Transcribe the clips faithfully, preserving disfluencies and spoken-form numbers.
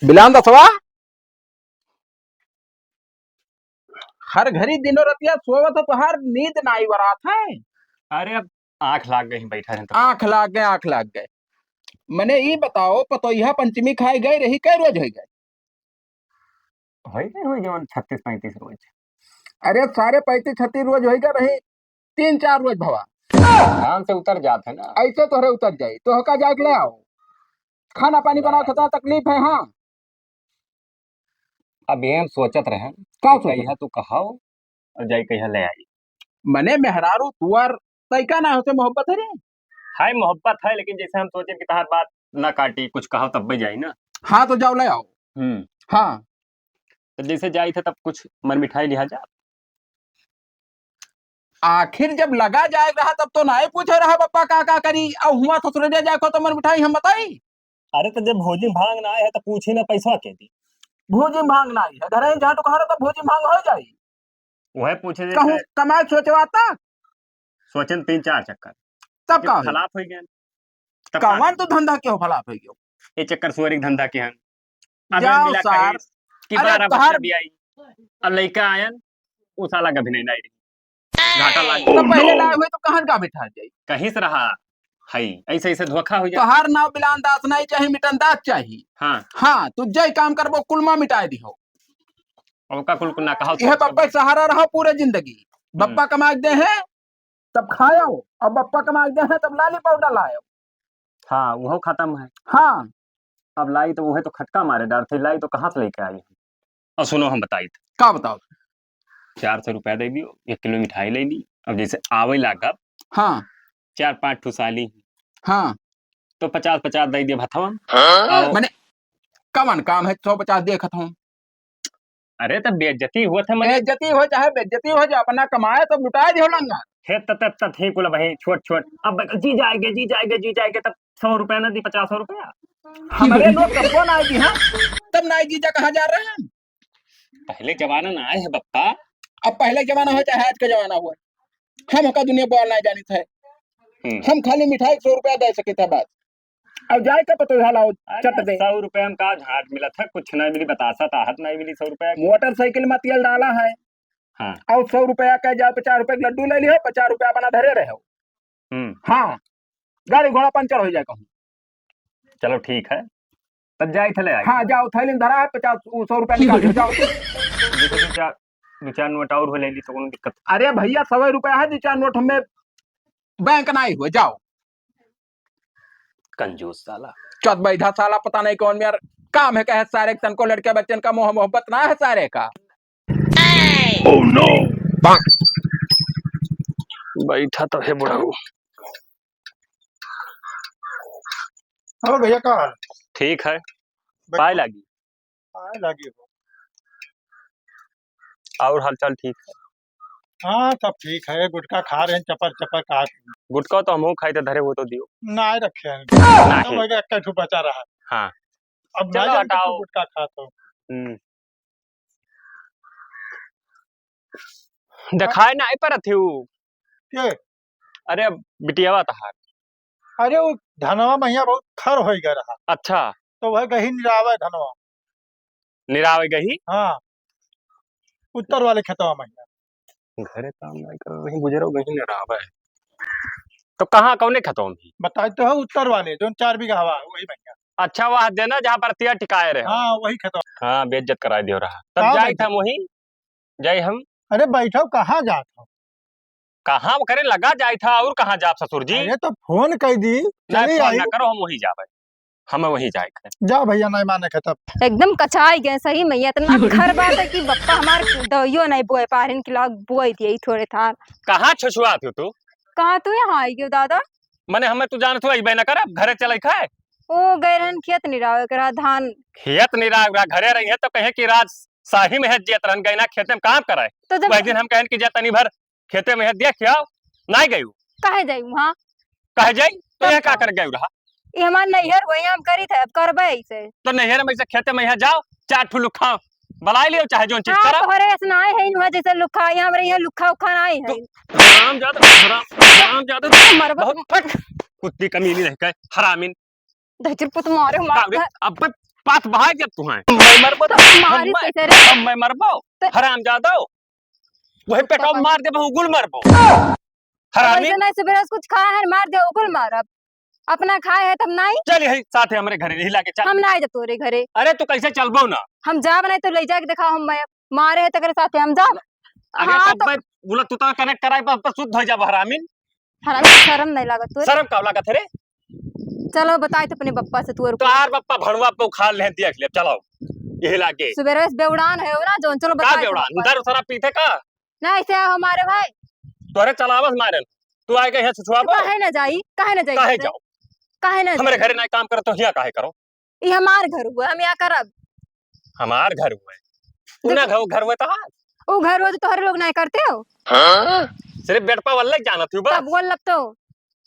बिलान दसवा, हर घड़ी दिनों रतिया सोवत हो, तोहार नींद नाई बरात है। अरे, अब आँख लाग गई, बैठा रहन तो। आँख लाग गए, आँख लाग गए। मने ई बताओ, पतोहिया पंचमी खाए गए रही, कै रोज होइ गए? होइ गए, होइ गए, छत्तीस पैंतीस रोज। अरे, सारे पैंतीस छत्तीस रोज होइ गए रही, तीन चार रोज भवा। काम से उतर जात है ना। ऐसे तोहरे उतर जाई, तोहका जाके ले आओ। खाना पानी बनाओ, कितना तकलीफ है। हाँ। अब ये हम सोचत रहे का कि सोचत कहिया रहे? तू कहाओ और जाई कहिया ले आई। मने मेहरारू तुअर तैका ना होते मोहब्बत है रे। हाय मोहब्बत है, लेकिन जैसे हम सोचे कि तहार बात ना काटी, कुछ कहा तब भी जाई ना। हाँ, तो जाओ ले आओ। हम्म। हाँ। तो जैसे जाई थे तब कुछ मर मिठाई लिहा जा। आखिर जब लगा जाए रहा तब तो नाहीं पूछे रहा बप्पा का का करी, अब हुआ ससुररिया जाए को तो मर मिठाई हम बताई। अरे तो जब भोजी में भांग ना आए है तो पूछी ना पैसा के दी। भोजी में भांग ना आई है, घर ही झाटू कहा रहा तो भोजी में भांग हो जाई। वह पूछे जे कहूँ कमाए सोचवा तक। सोचन तीन चार चक्कर। तब लेकिन का होई? फलाप हो गया। तब का कवन होई? तो धंधा के हो फलाप हो गयो? ये चक्कर सुअर के धंधा के हन। अब जाओ मिला सार। कहीं कि अरे बारह तोहार बच्चा भी आई। अब लइका आयन, उ साला का भी नहीं, नहीं। घाटा लाग तो गया। पहले ना हुए तो कहाँ का बिठा जाई? कहीं से रहा। हई, ऐसे, ऐसे धोखा हो जाए। तोहार नाव बिलान दास नहीं चाही, मिटन दास चाही। हाँ। हाँ, तू जय काम करबो, कुलमा मिटाए दिहो। ओका कुल, कुल ना कहा, यह बप्पा के सहारा रहो पूरे जिंदगी। हम्म। बप्पा कमा के दे हैं, तब खायो, अब बप्पा कमा के दे हैं, तब लाली पाउडर लायो। हाँ, वो खत्म है। हाँ। अब लाई तो वो है तो खटका मारे डर थे, लाई तो कहाँ से लेके आई? और सुनो, हम बताई थे। का बताओ? चार सौ रुपया दे दियो, एक किलो मिठाई ले ली। अब जैसे आवे लागब, हाँ। चार पाँच ठो साली, हाँ। तो पचास पचास दे दियो भथवन। हाँ। और मने कवन काम है, सौ पचास देखत हूँ। अरे, तब बेइज्जती हुआ था, मने बेइज्जती हो चाहे बेइज्जती हो, जो अपना कमाए, तब लुटाए दियो लंगा। हे, त, त, त, थे कुल भाई, छोट, छोट। अब जी जाएंगे, जी जाएंगे, जी जाएंगे, तब सौ रुपया ना दी, पचास रुपया। हमारे लोग कब्बो ना आएगी, हाँ? तब ना आएगी, जा कहाँ जा रहे हैं? पहले जमाना ना आए है, बप्पा। अब पहले जमाना हो चाहे आज का जमाना हो, हम का दुनिया बवाल ना जानित है। हम्म। हम खाली मिठाई सौ रुपया दे सके थे, बस। अब जाए का पतोहिया लाओ, अरे, चट दे। सौ रुपया में का झाट मिलत है, कुछ नहीं मिली, बतासा ताहत नहीं मिली सौ रुपया। मोटरसाइकिल में तेल डाला है। हाँ। और सौ रुपया का जाओ, पचास रुपया के लड्डू ले लियो, पचास रुपया बना धरे रहो। हम्म। हाँ, गाड़ी घोड़ा पंचर हो जाए कहूँ। चलो ठीक है, तब जाए थे ले आए। हाँ, जाओ, थैली में धरा है पचास, वो सौ रुपया निकाल लो, जाओ। देखो, दो चार, दो चार नोट और हो ले ली तो कोनो दिक्कत। अरे भैया, सौ रुपया है, दो चार नोट हमें बैंक ना ही हुए, जाओ। कंजूस साला। चुप बैठा साला, पता नहीं कौन मेर काम है, कहे सारे के तनको लड़के बच्चन का मोह मोहब्बत ना है सारे का। Oh no! बैठा तो है बुढ़ऊ। और भैया का हाल? ठीक है। बैठो। पाए लागी। पाए लागी हो। और हालचाल ठीक है? हाँ, सब ठीक है। गुटखा खा रहे हैं, चपर चपर काट। गुटखा तो हमहू खाई थे, धरे वो तो दियो। ना रखे हैं। नहीं। हम एक, एक ठो बचा रहा। हाँ। अब चलो, ना जाने हटाओ। गुटखा खा तो। हम्म। देखाए ना परत ही उ। के? अरे, बिटियावा तहार। अरे, उ धनवा महिया बहुत खर होई गए रहा। अच्छा। तो वह गही निरावे धनवा। निरावे गही? हाँ। उत्तर वाले खेतवा महिया। घरे काम नहीं कर रही, गुजरो गही निरावे। तो कहाँ, कौने खेतवा में? बताए तो है, उत्तर वाले, जो चार बीघा हवा, वही महिया। अच्छा, वह देना जहाँ पर तिया टिकाए रहे। हाँ, वही खेतवा। हाँ, बेइज्जत कराए दियो रहा। तब का जाई बेइज्जत? था वही, जाई हम। अरे बैठो, कहाँ जात हो? कहाँ करे लगा जाई था और कहाँ जाब ससुर जी? अरे तो फोन कर दी, नहीं, चली फोन आई। ना करो, हम वही जाबे, हमें वही जाए के। जा भैया, नहीं माने के तब। एकदम कचाई गए सही में, इतना घर बात है कि बप्पा हमार दवाइयो नहीं बोए पारिन कि लाग बोए दिए थोड़े थार। कहाँ छुछुआत हो तू? कहाँ तू यहाँ आई गयो दादा? मने हमें तू जानत हो, अइबे न करब, घरे चले खाए। ओ, गए रहन खेत निरावे के रहा, धान। खेत निरावे के रहा, घरे रही है तो कहे कि राजशाही में है, जेत रहन गए ना खेते में काम कराए। तो जब वही दिन हम कहन कि जा तनी भर खेते में है, देख के आओ, नाई गई। कहे जाई वहाँ? कहे जाई? तो तब ये का का? कर गए रहा? ये हमार नैहर हुए, हम करी थे, अब करबे ऐसे। तो नैहर में से खेते में यहाँ जाओ, चार ठो लुखा बलाई लियो, चाहे जोन चीज हाँ, करो। तोहरे ऐसे ना है, इनवा जैसे लुखा, यहाँ हमरे यहाँ लुखा उखा ना है। तो हराम जादा, हराम, हराम जादा, मरबा बहुत तुम। फट, कुत्ती कमीनी रह गए, हरामिन। दहिजर पुत मारे, मार का रे, दे। अब पास बहाय जब तुहैं। मैं मरबो तो तो मारी हम मैं, कैसे रे? हम मैं मरबो। तो हरामजादो। वही कुत्ता पेटवा पागल। मार देबो, उगुल मरबो। हरामी। वैसे नहीं, सुबह से कुछ खाए है, मार दे, उगुल मारब। अपना खाए है तब नहीं। चल यही साथे हमरे घरे, यही लागे चल। हम नहीं जाब तोरे घरे। अरे तू कैसे चलबो ना? हम जाब नहीं तो ले जाके दिखाओ, हम मैं मारे है तेरे साथे, हम जाब। अरे हाँ, तब तो मैं बोला तू तो connect कराई पर, पर शुद्ध हो जाब हरामीन। हरामी, शर्म नहीं लागत तोरे? शर्म का लागत है रे? चलो बताई तो अपने बप्पा से तू और तोहार बप्पा भड़वा पे उखाड़ ले, देख ले, चलाओ। यही लागे। सुबह से बेउड़ान है हो ना जौन, चलो का बताई तो बेउड़ान? बप्पा से। दारू शराब पीते का? नहीं, ऐसे हमारे भाई। तोरे चलावस मारन। तू आए के यहाँ तो छुछुआबो? काहे ना जाई? काहे ना जाई काहे तोरे? जाओ? काहे ना हमरे जाई? घरे ना काम करत तो यहाँ काहे करो? ई हमार घर हुआ, हम यहाँ करब। हमार घर हुआ है? उ ना देखो। घर, घर हुआ तो हाँ। उ घर हुआ तो तोहरे लोग ना करते हो। हाँ? सिर्फ बेडपा वाले जानत हो बस। तब बोल लब तो।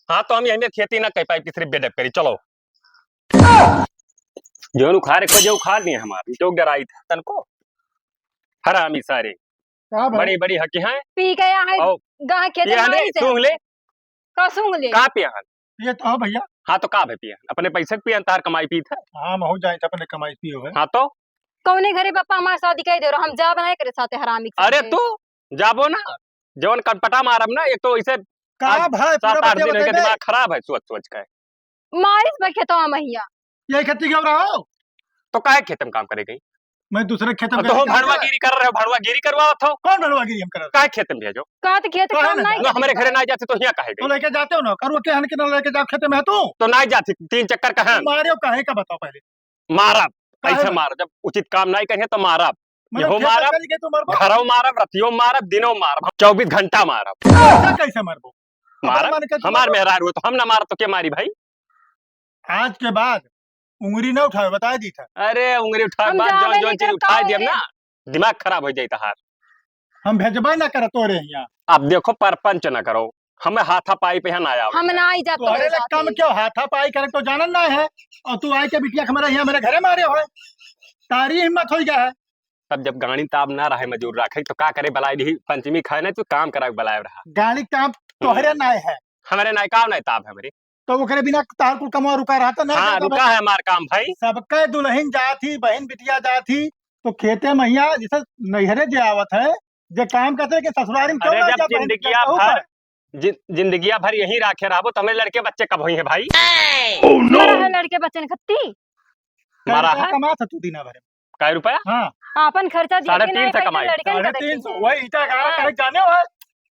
हाँ, तो हम यही में खेती ना कर पाई, सिर्फ बेडप करी। चलो। जौन उखाड़े खोजे उखाड़ लिए हमार, ई लोग डराई था तनको। हरामी सारे। का भाई? बड़ी बड़ी हकी हैं। पी के यहाँ है, और गाँव खेत ये हने मारी से। सूंघ ले। का सूंघ ले? का पिया हन? ये तो भैया। हाँ तो का भाई पिया हन? अपने पैसे के पिया हन, तार कमाई पीत है। हाँ, महू जाए थे अपने कमाई पियो है। हाँ तो? कौने घरे बापा हमार शादी कर दे रहो, हम जाब नहीं करे साथे हरामी के अरे साथे। तू जाबो ना, जौन कटपटा मारब ना, एक तो इसे का आज भाई, सात पूरा आठ बतिया दिन है के बताइबे? दिमाग खराब है सोच सोच के। मारिस बा खेतवा महिया। यही खेती क्यों रहो? तो काहे खेत में काम करे गई? मैं दूसरे खेत में तो गई, हम काम भड़वागिरी कर रहे हो, भड़वागिरी करवावत हो। कौन भड़वागिरी हम करत? काहे खेत में भेजो? का तो खेत काहे काम ना नहीं ना, करते हमरे घरे बा। ना जाते तो यहाँ काहे तो गई? लेके जाते हो ना, करो के हन के ना लेके जाओ खेत में है तू। तो ना जाती, तीन चक्कर का है। मारे हो काहे का बताओ पहले। मारब, काहे ऐसे बा? मारब, जब उचित काम नहीं करिए तो मारब। मतलब यहो खेत मारब, चल गए तो मरबो? घरो मारब, रतियो मारब, दिनो मारब, चौबीस घंटा मारब। ऐसा कैसे मरबो? मारब, अपन मन के हमार मरबो। मेहरारू है तो हम ना मारब तो के मारी भाई? आज के बाद उंगली ना उठावे, बता दी था। अरे उंगली उठावे हम बात जाबे जौन जौन नहीं चीज करत उठाए दियब हई। ना, दिमाग खराब हो जाई तहार। हम भेजबे ना करत तोरे हियां। अब देखो परपंच ना करो, हमें हाथापाई पे यहाँ ना आवे। हम ना आई जाब तोहरे तोहरे ले साथे। कम क्यों हाथापाई करे तो जानन ना है, और तू आए के बिटिया के हमारे यहाँ मेरे घरे मारे हो, तारी हिम्मत हो गया है। तब जब गाड़ी ताब ना रहे मजूर राखे तो का करे, बलाई नहीं पंचमी खाए ना, तू काम करा बलाए रहा। गाड़ी ताब तोहरे हम्म। ना है। हमारे ना काम नहीं ताब है मेरे। तो ओकरे बिना तार कुल कमवा रुका रहा तो ना हाँ, जाता रुका भाई। है हमार काम भाई। सबके दुल्हन जात ही, बहिन बिटिया जात ही, तो खेते महिया जैसे नैहरे जे आवत है, जे काम करते कि ससुरारी में क्यों अरे ना जब जात है, जिंदगिया कहू भर, पर? जि-, जिंदगिया भर यहीं राखे रहबो, तो हमरे लड़के बच्चे कब होई हैं भाई? Oh, no! मरा है लड़के बच्चे ने खत्ती। मरा कै रुपया है? कमात है तू दिना भर में? कै रुपया? हाँ। आपन खर्चा दिया साढ़े कि तीन नहीं, सौ कैसे कमाई। लड़कन का साढ़े तीन सौ, देखेंगे? वही ईटा गाड़ा हाँ। करे जाने हो।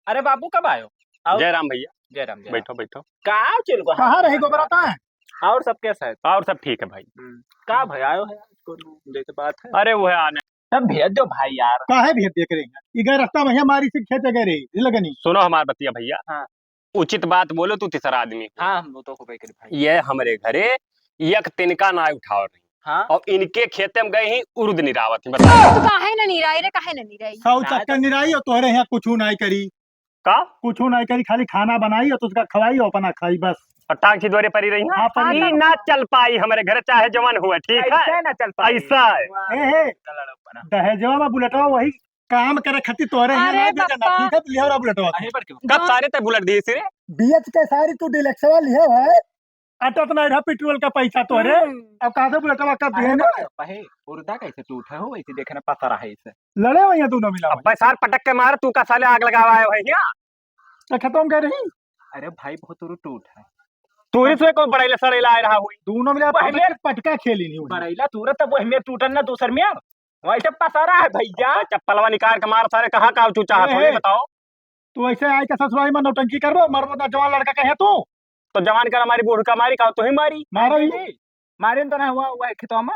अरे बाबू, कब आयो? आओ। जय राम भैया। जय राम, जय राम। बैठो, बैठो। कहाँ चल गो? कहाँ रही गोबराता है? और सब कैसा है? और सब ठीक है भाई। हम्म, का भाई आयो है? कोनो जैसे बात है? अरे वो है आने। तब भेज दो भाई यार। काहे भेज दे करे? ई गए रास्ता में हमारी से खेत गए रही, लगनी। सुनो हमार बतिया भैया। हाँ। उचित बात बोलो, तू तीसरा आदमी हो। हाँ, हम तो को करी भाई। ये हमरे घरे एक तिनका ना उठाव रही। हाँ। और इनके खेते में गए ही उर्द निरावत ही, बताओ। तू काहे ना निराई रे, काहे ना निराई? सौ ना चक्कर तो निराई और तोहरे यहाँ कुछ नहीं करी। का? कुछ नहीं करी, खाली खाना बनाई और तुझका खवाई और अपना खाई बस। और टांग की द्वारे परी रही है? हाँ, परी ई रही। ना चल पाई हमरे घर, चाहे जवन हुआ, ठीक है? कैसे ना चल पाई? ऐसा है। वाह, ए, हे। दहेजवा में बुलेटवा वही काम करे खातिर तोहरे यहाँ अरे ना भेजना, बप्पा। ठीक है? तो लिया रहा बुलेटवा। अहे पर क्यों? कब सारे ते बुलेट दिए सिरे? बेच के सारी तू डिलक्सवा लिया है, अटत नहीं रहा पेट्रोल का पैसा तोहरे। हम्म। अब कहाँ से बुलेटवा कब दिए अहे ना? पर क्यों? पहे, उर्दा कैसे टूट है हो, वैसे देखना पता रहा है इसे। लड़े हुए हैं दोनों मिला अब हुआ। पैसा पटक के मार, तू का साले आग लगावा है भैया? तो खत्म कर रही। अरे भाई, बहुत उरु टूट है। तू ही से को बड़ैला सड़ैला आए रहा हुई। दोनों मिला पहले पटक-, पटका खेली नहीं हुई। बड़ैला तू रे, तब वह में टूटन ना दूसर में। वैसे पसारा है भैया। अबे चप्पलवा निकाल के मार सारे, कहाँ का चूचा है, ए, तू ही ए। बताओ। तू ऐसे आए के ससुराल में नौटंकी करबो, मरबो ना जवान लड़का कहे तू। तो जवान कर हमारी बूढ़ का मारी का, तू ही मारी। मारो ही। मारे तो ना हुआ, हुआ है खेतवा में।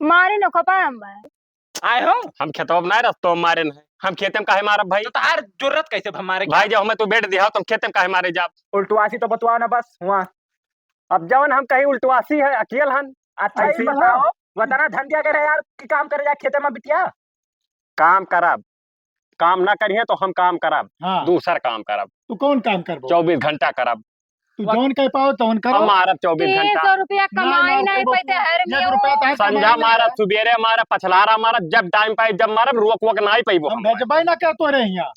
मारे न खोपा हम बा। आए हो? हम खेतवा में ना रस्तो मारे न है। हम खेते में काहे मारब भाई? तो तार जरूरत कैसे हम मारे भाई, क्या? जब हमें तू बेड दिया, तो हम खेते में काहे मारे जाब? उल्टवासी तो बतवा ना बस, हुआ। अब जवन हम कहीं उल्टवासी है, अकियल हन। अच्छा, ऐसी ये बताओ, बताओ। वतना धन दिया करे यार, कि काम करे जा खेते में बिटिया? काम करब, काम ना करिए तो हम काम करब, हाँ। दूसर काम करब। तू कौन काम करबो? चौबीस घंटा करब। तू वक- जौन कह पाओ तौन करो। हम मारब चौबीस तीन सौ घंटा। रुपया ना, कमाई ना, नहीं नहीं, पैते हर एक में रुपया वो। तार संझा कमाई ना मारब, है। सुबेरे मारब, पछलारा मारब, जब टाइम पाई जब मारब, रोक वोक ना पाई पैबो हम हम। भेजबे ना कर तोरे यहाँ।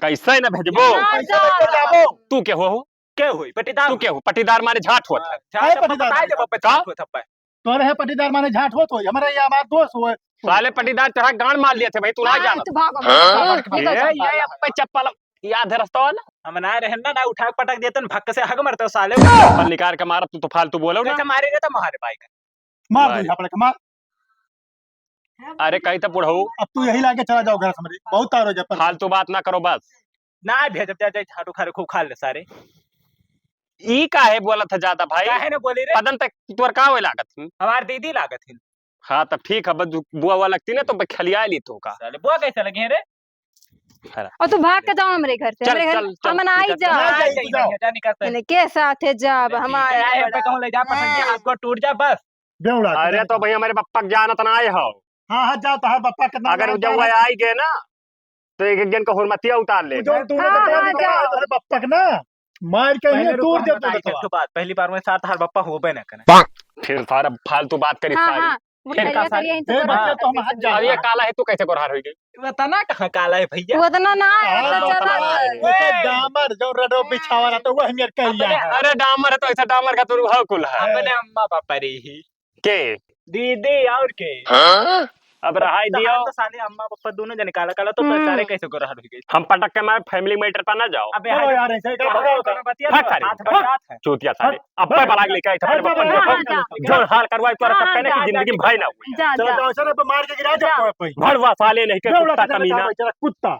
कैसे ना भेजबो? ना पैसा लेके जाओ। जाबो। तू के हो? के होई? पटीदार तू हो। के हो? पटीदार मारे झाट होत है। हाँ, झाट है, अपन पटीदार बताए है। देबो, अपन का? झाट होत है। तोरे है पटीदार माने झाट होत होई, हमरे ये हमार दोस्त होए। साले पटीदार तेरा गांड मार लिया थे भाई, तू ना हाँ, जानत। तू भागो, हाँ? भागो, निकल ये, जा। ये अब पे चप्पल याद है रास्ता वाला? हम ना रहन ना, ना उठा के पटक देतन, भक्क से हग मरते हो साले। चप्पल निकाल के मारब, तू तो फालतू बोलो ना। कैसे मारे रे तो मारे भाई का। मार दो मार। झापड़ के, मार। अरे कही तो बुढ़ऊ। अब तू यही लाके चला जाओ घर से, मेरी बहुत तार हो जाए पर। फालतू बात ना करो बस। ना भेजब, जा, जा, झाड़ू खारे खूब खा ले सारे। ई काहे बोलत है ज्यादा भाई? काहे ना बोली रे? पदन तक तोर का होए लागत ही? हमार दीदी लागत ही। हाँ, तब ठीक है, बस बुआ हुआ लगती ना तो बखलिया ली तो का। साले बुआ कैसे लगे हैं रे? और तू भाग के जाओ हमरे घर से, चल, हमरे घर चल, चल, हम ना आई चल, जा। ना जाई, तू जाओ। जा, निकल से। मैंने के साथ है जा, अब हमारे क्या है, बड़ा। पे कहूँ ले जा, पसंद के हाथ को टूट जा बस। बेवड़ा के अरे तो भैया, हमारे पप्पा के जानत ना आए हो। हाँ, हाँ, जा, तोहार पप्पा कितना अगर जानता जब है। वह आई गए ना, तो एक एक जन का हुरमतिया उतार ले। तू जो तूने हाँ, बताया हाँ, नहीं, जा। तोहार पप्पा के ना, मार के पहले ही रुको, तोड़ हम दे बताई तू एक तो। ठो बात। पहली बार में साथ हर पप्पा होबे ना करे। फिर सारा फालतू बात करी हाँ, सारी। हाँ, वो फिर खैरिया का करिया ही तो ए, करो। भैया, तो हम हाथ जा। अब ये काला है, तू कैसे गोरहार हो गई? वो तना कहाँ काला है भैया? वो तना ना है, हाँ, तो वो चला तना है। है। जैसे डामर जो रोड बिछावा रहता, वो हमियर करिया अपने है। अरे डामर है तो ऐसा डामर का तू रुहा कुल है। अपने अम्मा पापा रे ही। के? दीदी और के? हाँ? अब रहाई तहार दियो। तो साले अम्मा पापा दोनों जने काला काला, तो हम्म। सारे कैसे गोरहार हो गए? हम पटक के मारे family matter पर ना जाओ। अबे चलो हट। यार, ऐसे ही करो, भगाओ तो। हट सारे, हाथ हट। बटात है। चूतिया सारे। हट। अब पे बलाग लेके आई, हट, थप्पड़ हट, बप्पड़ हट, लेके हट, हट। जोर हाल करवाई, तोरा हाँ, सब कहने जा, की जा, जिंदगी में जा। भाई ना हुई। जा, चलो, जा। जाओ, चलो, अब मार के गिरा दे जा। कोई, कोई। भड़वा साले नहीं के बेवड़ा कुत्ता के कमीना। बेटा, कुत्ता।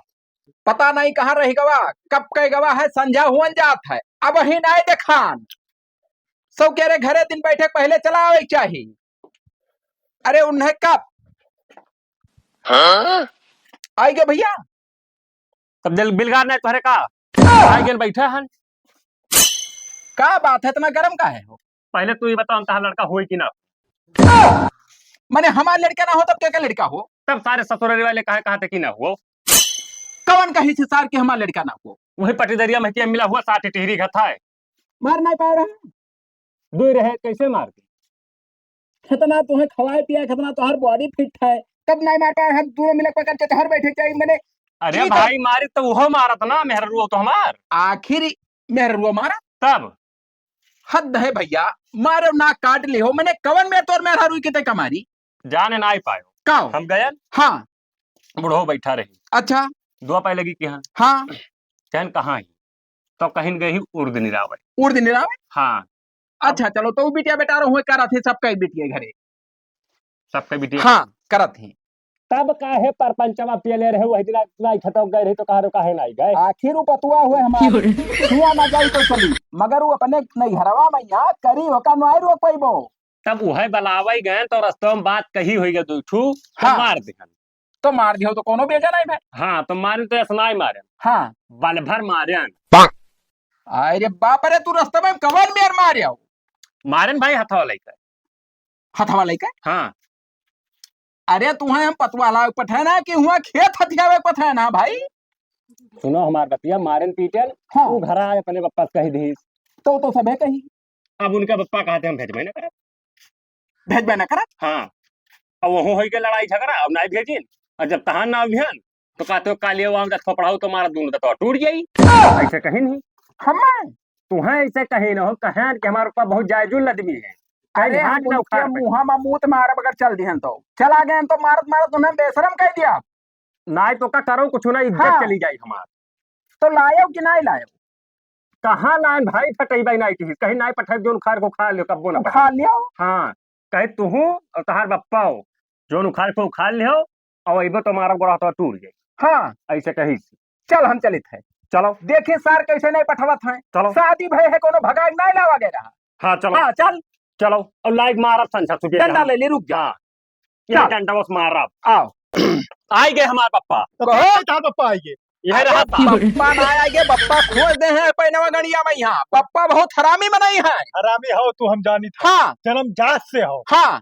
पता नहीं कहाँ रह गवा, कब के गवा है, संझा हुअन जात है, अब ही नाय देखान। सब कह रहे घरे दिन बैठे पहले चला आवे के चाही। अरे उन्हें कब हाँ? आई गए भैया? तब दिल बिलगार नहीं तोहरे का? आई गए बैठा हन। का बात है, इतना गरम का है हो? पहले तू ही बताओ, तहार लड़का होई कि ना? माने हमार लड़का ना हो तब के, के लड़का हो? तब सारे ससुरारी वाले कहे, कहते कि ना हो? कवन कही थी सार कि हमार लड़का ना हो? वही पटीदरिया में के मिला हुआ साठ टिहरी घथा है। मार नहीं पाए रहे। दो रहे, कैसे मार दी? कितना तुम्हें खवाए पिया, कितना तुम्हार body fit है, कब नहीं मार पाए? हम दोनों मिलक पकड़ के चहर बैठे जाई, मैंने अरे ठीक है। भाई, मारी तो वो मारत ना, मेहररुआ तो हमार। आखिर मेहररुआ मारा? तब? हद है भैया, मारो ना काट ले हो, मैंने कवन में तोर मेहररुई के ते कमारी? जाने ना ही पायो। का हो? हम गयन। हाँ। बुढ़ो बैठा रही। अच्छा। दुआ पाए लगी कि हाँ। हाँ। कहन कहाँ ही? तो कहिन गई ही उर्द निरावे। उर्द निरावे? हाँ। अच्छा, चलो, तो उ बिटिया बेटा रहो, करत ही सबका ही बिटिया घरे। सबका बिटिया? हाँ, करत ही। तब काहे परपंचवा पियले रहे, वही दिन लाई छटक गए रही, तो कहा रो काहे नहीं गए? आखिर उ पतुआ हुए हमारे। क्यों रे? हुआ ना जाई तो चली, मगर उ अपने नैहरवा में यहाँ करी, ओका नाय रोक पइबो। तब उहे बलावे गए, तो रस्तवा में बात कही होई गए दू ठू, तो हाँ। मार दिहन। तो मार दियो तो कोनो बेजा नहीं भाई। हाँ, तो मारे तो ऐसा नहीं मारे। हाँ। बल भर मारे। अरे बाप रे, तू रस्तवा में कवन मेर मारे हो? मारे न भाई हथवा लइका। हथवा लइका? हाँ। अरे तुहें हम पतवाला पठे ना कि हुआ खेत हथियावे पठे ना भाई? सुनो हमार बतिया, मारे न पीटे न, हाँ। तू घर आए अपने पप्पा से कही दीस। तो, तो सबे कही। अब उनका पप्पा कहते हम भेजबे ना करब। भेजबे ना करब? हाँ। अब वहू होई के लड़ाई झगड़ा, अब नाई भेजिन। और जब तहां ना अभियान, तो कहते हो, "कालियो आम दस पढ़ाओ तो मारा दूनो दतवा टूट जाई।" ऐसे कहीं नहीं। हमें? तुहें ऐसे कहीं न हो, कहें कि हमारे ऊपर बहुत जायजुल आदमी है। कहीं अरे, हाथ हम ना उखाड़ उनके पे। मुँह में मूत मारब अगर चल दिहन तो। चला गए तो मारत मारत उन्हें बेशरम कह दिया। नाई तो का करो कुछ ना, इज्जत हाँ। चली जाई हमार। तो लायो कि नाई लायो? कहाँ लायन भाई, फटई बाई नाई की, कहीं नाई पठाई, जोन उखाड़ को खा लियो, कब्बो ना खा पठाई। लियो? हाँ, कहे तुहू और तहार बप्पा हो, जोन उखाड़ को उखाड़ लियो, और अइबो तो मारा गोड़ा तो टूट जाई। हाँ। ऐसे कही। चल हम चलित है। चलो। देखी सार कैसे नहीं पठवत हैं। चलो। शादी भय है, कोनो भगाई नहीं लावा गया रहा। हाँ, चलो। हाँ, चल। चलो, और लाइक मारब संसा सुबह डंडा यहाँ। ले ली, रुक जा। हाँ। ये चल। डंडा बस मारब। आओ। आई गए हमार पप्पा। तो कहो। कहाँ था पप्पा आई गए? यह अरे रहा था। पप्पा ना आए गए, पप्पा खोज दे हैं पैनवा गड़िया में यहाँ। पप्पा बहुत हरामी मनई है। हरामी हो तू, हम जानी था। हाँ। जन्म जात से हो। हाँ।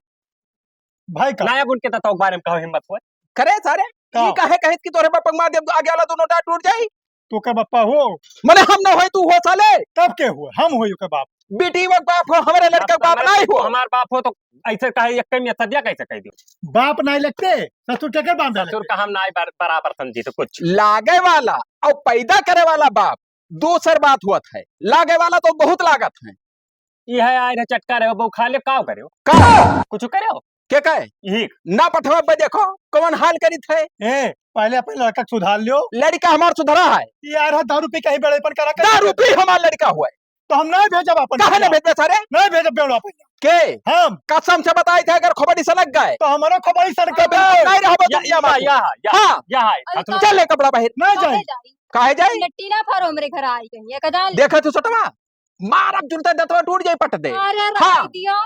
भाई का? नायक उनके तत्व के बारे में कहो, हिम्मत होए। करे सारे, का? ई काहे कहित कि तोरे बाप मार देब, आगे वाला दोनों टाट टूट जाई? तू का बापा हो? मने हम ना होई, तू हो साले। तब के हो? हम होई ओकर बाप। बेटी वा बाप हो, हमरे लड़का अब बाप हमरे नहीं हो। हमार बाप हो तो ऐसे कहे, एक कहीं सदिया कैसे कह दियो? बाप नहीं लगते, ससुर के कर बांधा ससुर लगते। का हम नहीं बर-, बराबर समझी तो कुछ। लागे वाला और पैदा करे वाला बाप, दोसर बात हुआ था। लागे वाला तो बहुत लागत है। ई है, आए रहे चटका रहे, बहू खा ले, काव करे हो? का? कुछ करे हो? के कहे? यही। ना पठवा बे, देखो, कौन हाल करित है। ए, पहले अपने लड़का के सुधार लियो। लड़का हमार सुधरा है। ई आए रहे दारू पी के ही बेड़ेपन करा कर। दारू पी हमार लड़का हुआ है। तो हम नहीं भेजब अपन काहे ना लड़का। भेजबे सारे? नहीं भेजब बेड़वा अपन। के? हम। कसम से बताई थे, अगर खोपड़ी सनक गए। तो हमारो खोपड़ी सनक तो गए। बिल्कुल नहीं रहबो या, दुनिया या, में। या, या, हाँ। या है। अरे हाथ तो चल ले कपड़ा पहिर। नहीं काहे जाई। जाई? काहे जाई? नट्टी ना फारो हमरे घर आई कहीं, एक जान ले। देखा तू सटवा, मारब जुनते दतवा टूट जाई पट दे। अरे हाँ। रख दियो।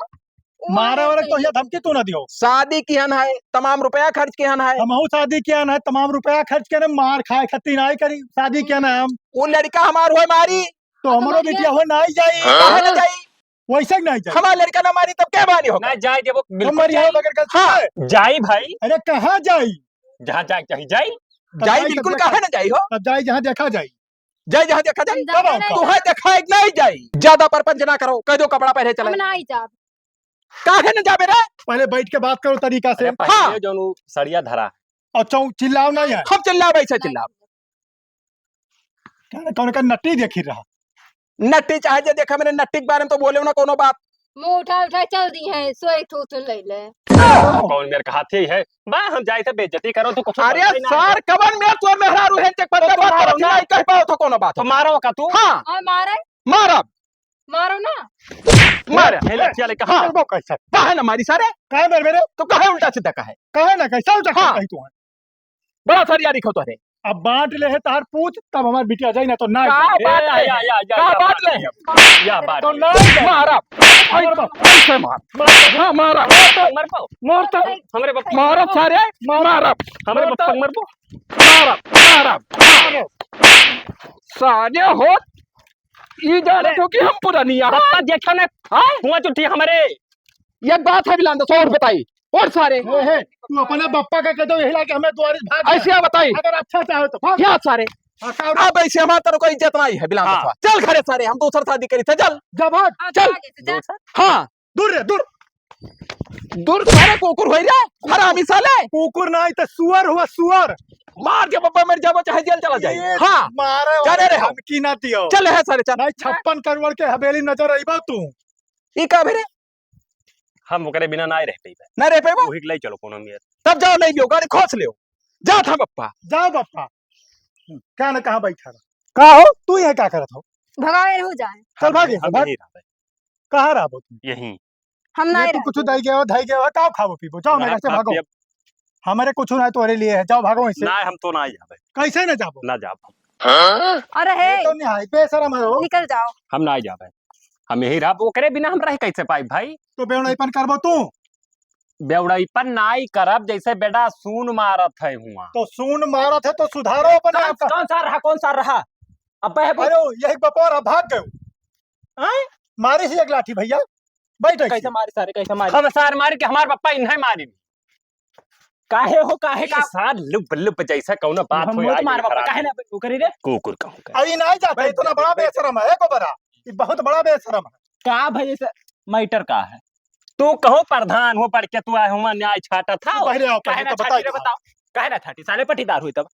वो मारे नहीं वाले तो चाहिए। ये धमकी तू ना दियो। शादी किहन है, तमाम रुपया खर्च किहन है। हमहू शादी किहन है, तमाम रुपया खर्च किहन है, मार खाए खातिर नहीं करी, शादी किहन है हम। वो लड़का हमार हुए मारी। तो हमरो बिटिया हो नहीं जाई। काहे ना जाई? वैसे ही नहीं जाई। हमार लड़का ना मारी तब के मारी होगा? ना जाई देबो, बिल्कुल हम मरिया जाई। बगैर गलती हाँ। के। जाई भाई। अरे कहाँ जाई? जहाँ जाए चाहे जाई। तब जाई जाई बिल्कुल तब काहे देखा ना जाई हो? तब जाई जहाँ देखा जाई। जाई जहाँ देखा जाई। हम जाते तब नहीं। तुहे देखा एक नहीं जाई। ज्यादा परपंच ना करो, कह दो कपड़ा पहने चले। हम नहीं जाब। काहे ना जाबे रे? पहले बैठ के बात करो तरीका से। अरे पहले हाँ। जौन उ सड़िया धरा। और चौ-, चिल्लाओ नहीं है। हम चिल्लाब ऐसे चिल्लाब। कौन, कौन का नट्टी देखी रहा? नट्टी चाहे जे देखा, मैंने नट्टी के बारे में तो बोले ना कोनो बात। मुंह उठा उठा चल दी है, सोए थू थू ले ले। कौन मेरे का हाथी है? बा, हम जाए थे बेइज्जती करो, तू कुछ अरे करते ही ना सर, है। कवन मेरे तोर मेहरारू है, चेक पर तो बात मारो करो, ना। नहीं कह पाओ तो कोनो बात तो हो। मारो का तू? हाँ। और मारे? मारब। मारो ना। मारे। ये लठिया लेके, हाँ। वो कैसे? काहे ना मारी सारे? काहे मेरे, मेरे? तो काहे उल्टा सीधा काहे? काहे ना, कैसा उल्टा हाँ। कही तू है? बड़ा सरिया दिखो तोहरे। अब बांट ले है तार पूछ, तब हमार बिटिया जाई ना तो ना का जाई। बात ए, है? या, या, या, का या बात बात ले है? है? या बात तो है। ना जाई। मारा। हमर बाप। ऐसे मार। मार। हाँ, मारा। मर पाओ। मार तो। हमरे बाप। मारा सारे। मार। मारा। हमरे मार बाप तो। मर पाओ। मारा। मारा। मारा। सारे हो। ई जाने अरे। तो कि हम पुरानी आ। बापा देखो ना। हाँ? हुआ चुट्टी हमरे। एक बात है बिलांदो, सौ रुपये बताई। और सारे। ए, हे, तू अपने बप्पा का कह दो, यही लाके हमें दुआरी से भाग जा। ऐसे क्या बताई? अगर अच्छा चाहे तो भाग। क्या सारे? हाँ, का अब ऐसे हमारे तरह कोई इज्जत नहीं है, बिलांदो हाँ। साहब। चल घरे सारे, हम दूसर शादी करी थे, चल। जा भाग। हाँ, चल। जा, जा, जा। हाँ। दूर रे, दूर। दूर सारे कुकुर होई रे, हरामी साले। कुकुर नहीं तो सुअर हुआ, सुअर। मार के बप्पा मर जाबो, चाहे जेल चला जाए। ये हाँ। मारे करे वाले रे हो। धमकी ना दियो। चल है सारे, चल। नहीं, छप्पन करोड़ के हवेली नजर अइबा तू। ई का भेरे? हम ओकरे बिना नाय रह पइबे। ना रह पइबो? वही के ले चलो कोनो मेर। तब जाओ, ले लियो, गाड़ी खोस लियो। जात हम बप्पा। जाओ बप्पा। का न कहाँ बैठा रहा? का हो? तू यहाँ का करत हो? भगावे हो जाए। चल भाग हम यहाँ से, भाग। यहीं रहबे। कहाँ रहबो तू? यहीं। हम ये नाय तू रहबे। कुछ दई गया हो, धई गया हो, का खाबो पीबो? जाओ ना, मेरे से हम भागो। पियब। हमारे कुछ ना तोरे लिए है, जाओ भागो यहाँ से। ना, हम तो ना जाबे। कैसे ना जाबो? ना जाब हम। अरे हे। ये तो नहीं है, बेशरम है हो। निकल जाओ। हम ना जाबे। हम यही रहब, ओकरे बिना हम रह कैसे पाई भाई? तो बेवड़ाईपन करबो तू? बेवड़ाईपन नाई करब, जैसे बेटा सून मारत है हुआ। तो सून मारत है तो सुधारो अपने कौन, आप का। कौन सा रहा, कौन सा रहा? अब बह-, अरे यही बपोर अब भाग गयो। हैं? मारी सी एक लाठी भैया, बैठ ऐसे। कैसे मारी सारे, कैसे मारी? हम सार मारी कि हमार पप्पा इन्हें मारी। काहे हो, काहे ई का? सार लुप लुप जैसा कौनो बात हम हो, मत आई मार बाबा, हरामी। काहे ना ओकरे रे? कुकुर कहूँ का। अरे नहीं जाता, बैठ इतना जा, बड़ा बैठ। बेशरम है, एको बड़ा। ये बहुत बड़ा बेशरम है। का भाई, ऐसा मैटर का है? तू कहो प्रधान हो, पढ़ के तू आए हुआ न्याय छाटा था। तू पहले आओ, काहे पहले ना तो छाटी बताइए। रे, बताओ। काहे ना छाटी? साले पटीदार हुई तब।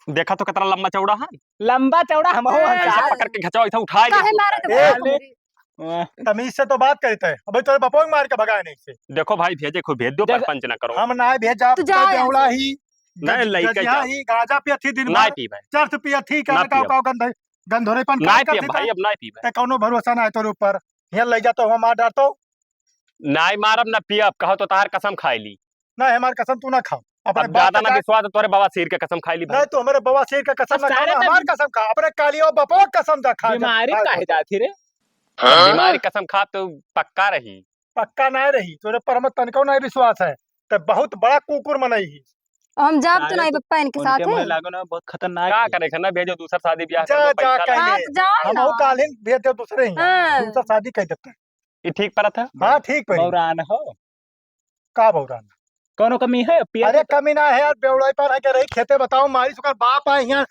देखा तो कितना लंबा चौड़ा है। लंबा चौड़ा हम हो, हाँ। ऐसे पकड़ के घचाओ, इधर उठाए काहे ले। मारे तो ए, भाई? वाह। तमीज से तो बात करते हैं। अबे तोरे बपोई मार के भगाए नहीं से। देखो भाई, भेजे को भेज दो, देख, परपंच ना करो। हम ना भेजा, तू जा तू यहाँ बेवड़ा से। ही, नहीं, गज-, लइके गजिया जाओ। ही, गांजा पियत ही दिन ना भर, पीबे। चर्च पियत ही, ना का, का, पीबे। का, गंध-, गंधोरे पान ना खात पीबे ही। भाई, अब ना पीबे। ते कौनो भरोसा ना है तोरे ऊपर। हियां ले जा तो हम मार डाल तो। ना मारब, ना पियब, कहो तो तहार कसम खाए ली। ना, हमार कसम तू ना खाओ। अपने अब बाप ज्यादा का ना जा- विश्वास है, तोरे बवासीर के कसम खाए ली भाई। नहीं, तू हमारे बवासीर का कसम अब ना खाओ, सारे ना, हमार तब कसम खा, अपने काली और बपवा कसम जा खा, जा, बीमारी खा, काहे खा। जाती रे? हाँ? बीमारी कसम खा तो पक्का रही। पक्का ना रही, तोरे पर हम तनिको ना विश्वास है। ते बहुत बड़ा कुकुर मनई ही। हम जाब तो सारे नहीं तो पप्पा इनके उनके साथ मुँह है। लागो ना, बहुत खतरनाक का है। करे खाना भेजो, दूसर शादी ब्याह जा, कर दो, जा, पैसा कहीं लाओ। नहीं। आप जाओ हम ना। वो कालीन भेज दे दूसरे ही। हाँ। दूसर शादी कर देते हैं। ये ठीक परत है? हाँ, ठीक परी। बौरान हो। का बौरान? कौनो कमी है? पिया अरे, तो कमी ना है यार, बेवड़ाई पर है के रही, खेते बताओ, मारी सुकर बाप आए यहाँ,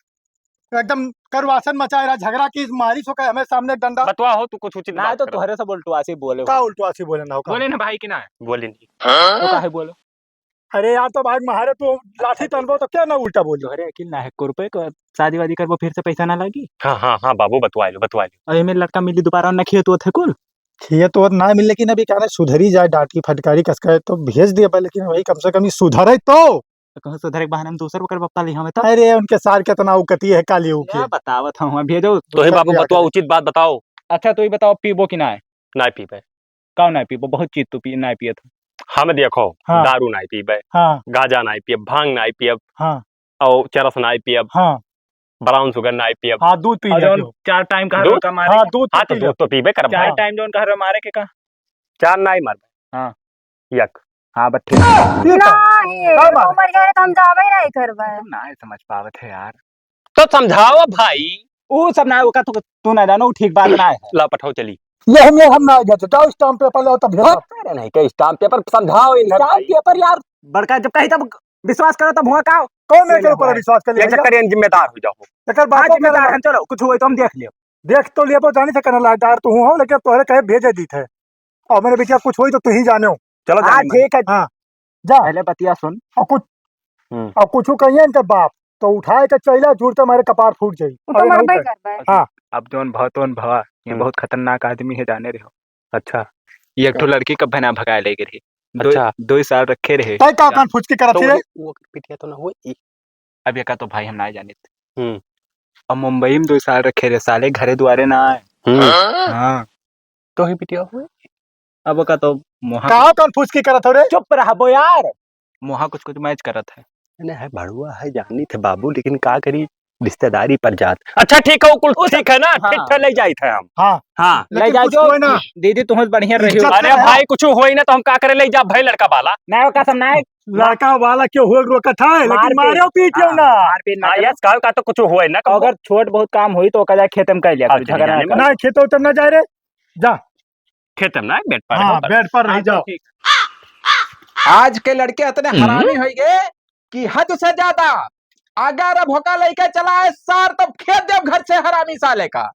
एकदम करवासन मचाए रहा, झगड़ा की मारी सुकर हमें सामने डंडा। बतवा हो, तू कुछ उचित ना बात तो करो। तोहरे सब उल्टवासी बोले हो। का उल्टवासी बोले ना हो का? बोले ना भाई कि ना? बोले नहीं। तो काहे बोलो? अरे यार, तो भाई मारे तो लाठी तनबो तो क्या ना उल्टा बोली? तोहरे अकिल ना है, कुरुपे को शादी वादी करबो, फिर से पैसा ना लागी? हाँ, हाँ, हाँ, बाबू, बतवाए लो, बतवाए लो। अरे, मेरे लड़का मिली दोबारा ना खेत वो थे कुल। खिया तो ना मिले, लेकिन अभी क्या ना सुधरी जाए, डांटी फटकारी कसका है तो भेज दिया बा, लेकिन वही कम से कम ही सुधरे तो। तो कहूँ सुधरे के बहाने हम दूसर ओकर बप्पा लिहावे तो। अरे उनके सार केतना औकती है काली उके। क्या बतावत हूँ, भेजो। तोही बाबू बतुआ, उचित बात बताओ। अच्छा तू ही बताओ, पीबो कि ना? ना पीबे। काव ना पीबो? बहुत चीज तू पी, ना पियत हो। हम देखो, हाँ। दारू ना पीबे, हाँ। गांजा ना पियब, भांग ना पियब, हाँ। और चरस ना पियब, हाँ। ब्राउन शुगर ना पियब। हाँ, दूध पी और लेते जौन हो। चार टाइम का दूध? हर का मारे हाँ, के? दूध तो हाँ, तो पी दूध लेते। तो पीबे करब चार भाई। टाइम जौन का हर मारे के का? चार ना ही मारबे। हाँ। एक। हाँ, बस ठीक। ठीक है। नहीं, हाँ, मार। वो मर जाए तो हम जाबे नहीं करबे। तुम ना समझ पावत है यार। तो समझाओ भाई। ऊ सब ना, ओका तू, तू ना जानो, ऊ ठीक बात ना है। ला पठाओ चली। ये हम, ये हम ना जाते। जाओ स्टाम्प पेपर लाओ तब भेजो। अरे नहीं, के स्टाम्प पेपर समझाओ इन्हें स्टाम्प भाई। पेपर यार। बड़का जब कही तब विश्वास करो तब हुआ का? कौन है के ऊपर विश्वास कर ले ये भैया? चक्कर ये जिम्मेदार हो जाओ। एकर हाँ, बापो जिम्मेदार करा। है, चलो, कुछ हुए तो हम देख लियो। देख तो लेबो, जानी से करना लायकदार तो हूँ, लेकिन तोहरे कहे भेजे दीत है। और मेरे बेटिया कुछ होई तो तू ही जाने हो। चलो हाँ, जाने ठीक है। हाँ, जा। पहले बतिया सुन। और कुछ, हम्म। और कुछ कहिए इनके बाप, तो उठाए के चैला जुड़ते मारे कपार फूट जाई। वो तो अरे मरबे नहीं करबे। हाँ। अब जौन भवा तौन भवा, ये हम्म। बहुत खतरनाक आदमी है, जाने रहो। अच्छा। ये एक ठो लड़की का बहना भगाए ले गए रही। दो, अच्छा। दो साल रखे रहे। तै का कान फुचकी करत ही रे? वो पिटिया तो ना हुई। अब ये का तो भाई हम ना जानित। हम्म। अब मुंबई में दो साल रखे रहे, साले घरे दुआरे ना आए। हम्म। हाँ। तो ही पिटिया हुए। अब का तो मोहा का कान फुचकी करत हो रे? चुप रहबो यार। मोहा कुछ कुछ मैच करत है। नहीं है, भड़ुआ है, जानित है बाबू, लेकिन का करी, रिश्तेदारी पर जात। अच्छा ठीक है, वो कुल ठीक है ना, हाँ। ठीक है, ले जाइत है हम। हाँ। हाँ। ले लेकिन जाओ कुछ जो होए ना। दीदी तुम बढ़िया रही हो। इज्जत से अरे रहो। भाई कुछ होई ना तो हम का करे ले जा भाई लड़का वाला। नहीं वो कसम नहीं। लड़का वाला क्यों हो रोकत है, लेकिन मारपीट। मारो पीटियो हाँ, ना। मारपीट ना हाँ, करो। यस, कहो का तो कुछ होए ना, कहो। अगर छोट बहुत काम होई तो ओका जाए खेते में कर लिया, हाँ, कोई झगड़ा ना जाने करो। नहीं, खेतो तब ना जाए रे, जा। खेते में ना, बेड पर हाँ, रहो, बेड पर रही हाँ, जाओ। ठीक। आज के लड़के इतने हम्म। हरामी होई गए कि हद से ज्यादा। अगर अब होका लेके चला है सार, तब खेत देव घर से हरामी साले का।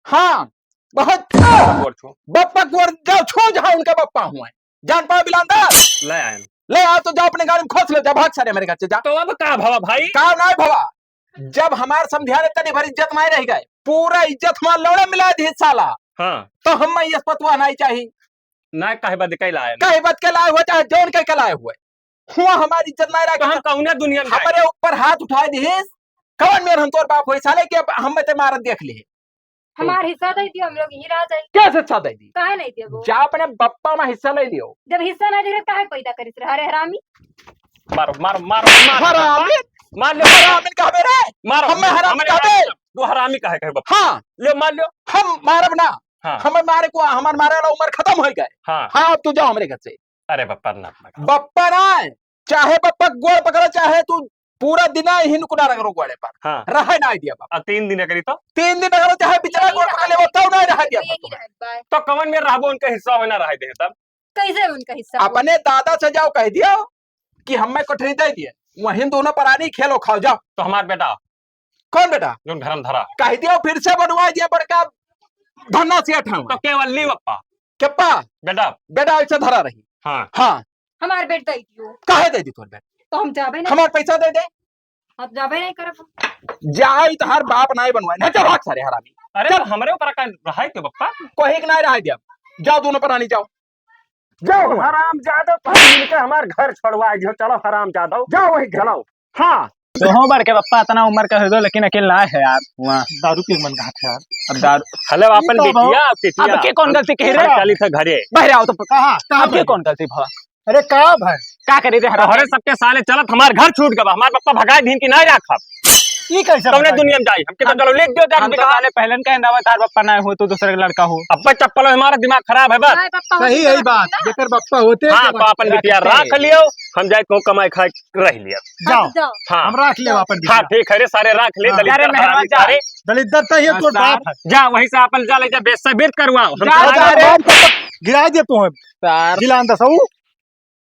हाँ, बहुत बप्पा गोर छो। बप्पा गोर जाओ, छो जहाँ उनके बप्पा हुए। जान पाओ बिलांदर? ले आए। ले आओ तो जाओ अपने गाड़ी में खोस लो, जा भाग सारे मेरे घर से जा। तो अब का भवा भाई? का नहीं भवा? जब हमार समधिया ने तनी भर इज्जत मारे रह गए, पूरा इज्जत हमार लौड़े मिला दी साला। हाँ। तो हम मैं यस पतवा नहीं चाहिए। ना कहे बद के लाए। कहे बद के लाए हुए, चाहे जौन कह के लाए हुए। हुआ हमारी इज्जत नहीं तो रखा। हम कौने दुनिया में जाए? हमारे ऊपर हाथ उठाए दिहिस। कौन मेर हम तोर बाप होई साले के हम ते मारत देख लिए। हमार हिस्सा दे दियो, हम लोग यहीं रह जाए। कैसे हिस्सा दे दी? काहे नहीं देबो? जा अपने बप्पा में हिस्सा ले लियो। जब हिस्सा नहीं दे रहे, काहे पैदा करिस रहे? अरे हरामी। मारो, मारो, मारो, मारो। हरामी। मार ले। हरामी कहबे रे? मारो। हमें हरामी हमें कहबे? मारो। तू हरामी काहे कहे बप्पा? हाँ। ले मार लो। हम मारब ना। हाँ। हमें मारे को, हमार मारे वाला उम्र खत्म हो गए। हाँ। हाँ, अब तू जाओ हमरे घर से। अरे बप्पा ना, ना। बप्पा ना, चाहे बप्पा गोड़ पकड़ो, चाहे तू पूरा दिन ही नुकुना रगड़ो गोड़े पर। हाँ। रहे ना दिया बप्पा। आ, तीन दिन करी तो? तीन दिन रगड़ो, चाहे बिचरा गोड़ पकड़ ले, वो तब ना रहे दिया बप्पा। तो कवन में रहबो, उनका हिस्सा होना रहे दे तब? कैसे उनका हिस्सा हो? अपने दादा से जाओ कह दियो कि हमें कोठरी दे दिए, वहीं दोनों परानी खेलो खाओ, जाओ। तो हमार बेटा? कौन बेटा? जोन घर में धरा। कह दियो फिर से बनवा दिया बड़का धन्ना सेठ है। तो केवल ली बप्पा। केप्पा? बेटा। बेटा ऐसे धरा रही। हाँ। हाँ। हमार बेट दे दियो। काहे दे दी तोर बेट? तो हम जाबे नहीं। हमार पैसा दे दे। अब जाबे नहीं करब। जाई तो हर बाप नहीं बनवाए। ना चल भाग सारे हरामी। अरे चल। तो हमरे ऊपर का रहाई के बप्पा? कोई के नहीं रहाई दिया। जाओ दोनों परानी जाओ। जाओ हुआ। हराम जादो तो मिलके हमार घर छोड़वा दियो। चलो हराम जादो। जाओ वही घर। चलो। हाँ। तो हो बड़के बप्पा इतना उम्र का हो गयो लेकिन अकेल ना है यार। वहाँ दारू पी मन कहा था यार। अब दारू। हेलो, अपन ये तो बिटिया, अब बिटिया। अब के कौन गलती कही रे? चली थे घरे। बहरे आओ तो। कहाँ? कहाँ अब के पे? कौन गलती भवा? अरे का भाई? का करे रे हराम? तोहरे सबके साले चलत हमार घर छूट गवा, हमार बप्पा भगाए दिन की नहीं राखब। ई कैसे कौने भगाए? दुनिया में जाई? हमके तो हम, चलो लिख दियो, जान हम तो बिगहा। साले पहले न कहे ना, तार बप्पा ना हो तो दूसरे का लड़का हो। अब्बा चप्पल हमारा दिमाग खराब है बस। भाई बप्पा सही होते है तो बात, ना। जेकर बप्पा होते हाँ, हैं, तो अपन बिटिया राख लियो, हम जाए कहूँ कमाए खाए रह लिया। जाओ। जाओ। हाँ। हम राख लेब अपन हाँ, बिटिया। ठीक है रे, सारे राख ले, हाँ। दलिद्दर जा रे, मेहरबान हरामी जा। सारे। दलिद्दर तो ये हाँ, तोर बाप सार। है। जा, वहीं से अपन जा ले जा, बेच से बिर करवाओ। हम जा, जा, जा रे। रे। गिरा दे तू हम। सार। जिलान दसऊ।